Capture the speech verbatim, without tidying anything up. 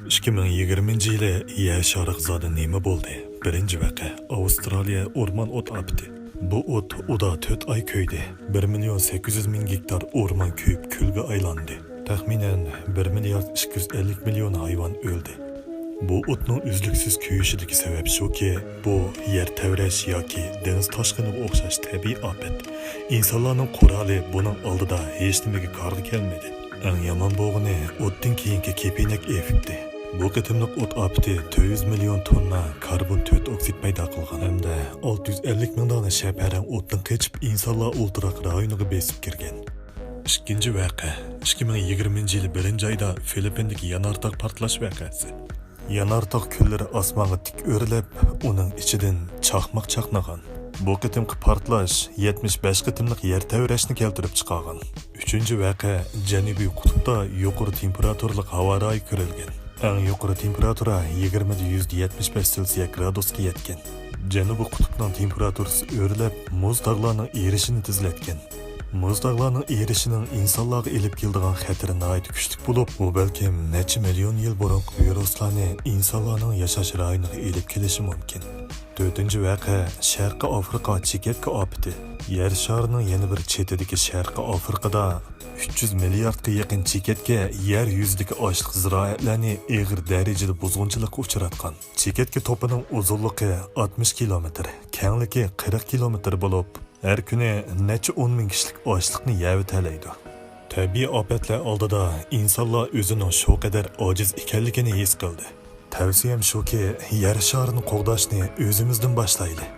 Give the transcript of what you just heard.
ئىككى مىڭ يىگىرمىنچى يىلى يەر شارىغا زادى نېمە بولدى؟ بىرىنچى ۋەقە، ئاۋسترالىيە ئورمان ئوت ئاپىتى. بۇ ئوت ئۇدا تۆت ئاي كۆيدى. بىر مىليون سەككىز يۈز مىڭ گېكتار ئورمان كۆيۈپ كۈلگە ئايلاندى. تەخمىنەن بىر مىليارد ئىككى يۈز ئەللىك مىليون ھايۋان ئۆلدى. بۇ ئوتنىڭ ئۈزلۈكسىز كۆيۈشىدىكى سەۋەب شۇكى، بۇ يەر تەۋرەش ياكى دېڭىز تاشقىنىغا ئوخشاش تەبىئىي ئاپەت. ئىنسانلارنىڭ قورالى بۇنىڭ ئالدىدا ھېچنېمىگە كارغا كەلمىدى. ئەڭ يامان بولغىنى، ئوتتىن كېيىنكى كېپىنەك ئېففېكتى. بۇ قېتىملىق ئوت ئاپىتى تۆت يۈز مىليون توننا كاربون تۆت ئوكسىد پەيدا قىلغان ھەمدە ئالتە يۈز ئەللىك مىڭ دانە شەپەرەڭ ئوتتىن قېچىپ، ئىنسانلار ئولتۇراق رايونىغا بېسىپ كىرگەن. ئىككىنچى ۋەقە، ئىككى مىڭ يىگىرمىنچى يىل بىرىنچى ئايدا فىلىپپىندىكى يانارتاغ پارتلاش ۋەقەسى. يانارتاغ كۈللىرى ئاسمانغا تىك ئۆرلەپ، ئۇنىڭ ئىچىدىن چاقماق چاقنىغان. بۇ قېتىمقى پارتلاش يەتمىش بەش قېتىملىق يەر تەۋرەشنى كەلتۈرۈپ چىقارغان. ئۈچىنچى ۋەقە، جەنۇبىي قۇتۇپتا يۇقىرى تېمپېراتۇرىلىق ھاۋا رايى كۆرۈلگەن. ئەڭ يۇقىرى تېمپېراتۇرا يىگىرمىدە يۈزدە يەتمىش بەش سېلسىيە گرادۇسقا يەتكەن. جەنۇبىي قۇتۇپنىڭ تېمپېراتۇرىسى ئۆرلەپ، مۇز تاغلارنىڭ ئېرىشىنى تېزلەتكەن. مۇز تاغلارنىڭ ئېرىشىشىنىڭ ئىنسانلارغا ئېلىپ كېلىدىغان خەتىرى ناھايىتى كۈچلۈك بولۇپ، بۇ بەلكىم نەچچە مىليون يىل بۇرۇنقى ۋىرۇسلارنى ئىنسانلارنىڭ ياشاش رايونىغا ئېلىپ كېلىشى مۇمكىن. تۆتىنچى ۋەقە، شەرقىي ئافرىقا چېكەتكە ئاپىتى. يەر شارىنىڭ يەنە بىر چېتىدىكى شەرقىي ئافرىقىدا ئۈچ يۈز مىلياردقا يېقىن چېكەتكە يەر يۈزىدىكى ئاشلىق زىرائەتلەرنى ئېغىر دەرىجىدە بۇزغۇنچىلىققا ئۇچراتقان. چېكەتكە توپىنىڭ ئۇزۇنلۇقى ئاتمىش كىلومېتىر، كەڭلىكى قىرىق كىلومېتىر بولۇپ، ھەر كۈنى نەچچە ئون مىڭ كىشىلىك ئاشلىقنى يەۋېتەلەيدۇ. تەبىئىي ئاپەتلەر ئالدىدا ئىنسانلار ئۆزىنىڭ شۇ قەدەر ئاجىز ئىكەنلىكىنى ھېس قىلدى. تەۋسىيەم شۇكى، يەر شارىنى قوغداشنى ئۆزىمىزدىن باشلايلى.